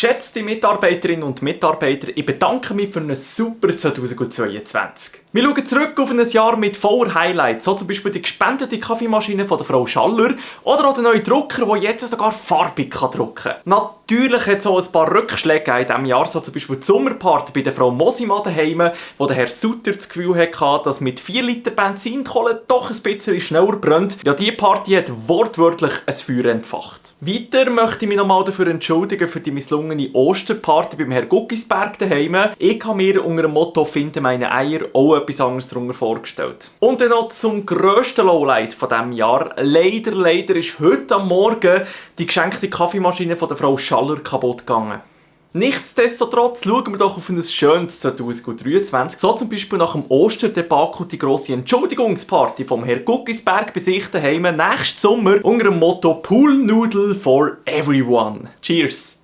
Geschätzte Mitarbeiterinnen und Mitarbeiter, ich bedanke mich für einen super 2022. Wir schauen zurück auf ein Jahr mit voller Highlights, so zum Beispiel die gespendete Kaffeemaschine von der Frau Schaller oder auch der neue Drucker, der jetzt sogar farbig drucken kann. Natürlich hat es auch ein paar Rückschläge in diesem Jahr, so zum Beispiel die Sommerparty bei der Frau Mosima daheim, wo der Herr Sutter das Gefühl hatte, dass mit 4 Liter Benzin die Kohle doch ein bisschen schneller brennt. Ja, diese Party hat wortwörtlich ein Feuer entfacht. Weiter möchte ich mich nochmal dafür entschuldigen für die misslungene Osterparty beim Herrn Guckisberg daheim. Ich habe mir unter dem Motto «Finde meine Eier» auch etwas anderes darunter vorgestellt. Und dann noch zum grössten Lowlight von diesem Jahr. Leider ist heute am Morgen die geschenkte Kaffeemaschine von der Frau Schaller kaputt gegangen. Nichtsdestotrotz schauen wir doch auf ein schönes 2023. So zum Beispiel nach dem Osterdebakel die grosse Entschuldigungsparty vom Herrn Guckisberg bei sich daheim nächsten Sommer unter dem Motto «Poolnudel for everyone». Cheers!